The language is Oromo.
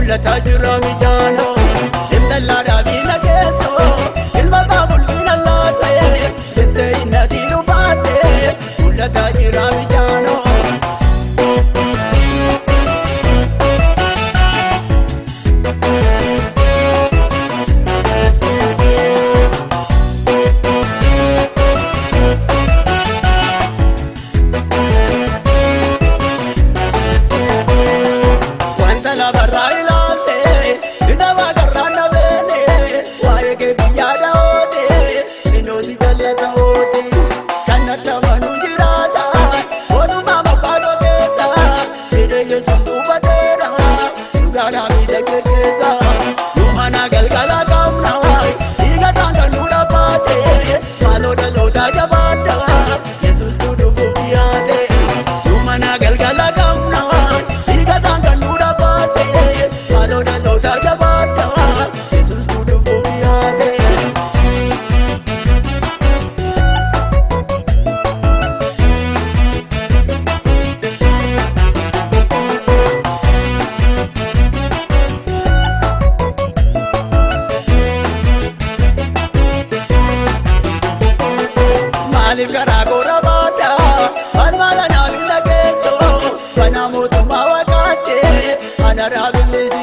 Mul'ataa jira mijaanoo intala dhaabina keessoo ilma baabul bina laatee jettee inni dhiiru baatee mul'ataa jira mijaanoo. Wanta lafarraa ilaalte ija waaqarraa na beene waa'ee kee biyyaa dha'oote inooti jallata oote kan natti amanuu jiraata mootummaa barbaadoo keessa hidhee Yesuus hubateera dhugaadhaa miidhagee keessa nu mana galgala qabna dhiiga taan kan nu dhabaate maaloo dhaloota jabaadha Yesuus nu dhufuuf dhiyaate nu mana galgala qabna dhiiga taan kan nu dhabaate maaloo dhaloota jabaadha Yesuus nu dhufuuf dhiyaate. Maaliif karaa koora baadha? Maal maala naaf hin dhageessoo? Kana mootummaa waaqaatti ana raabinni si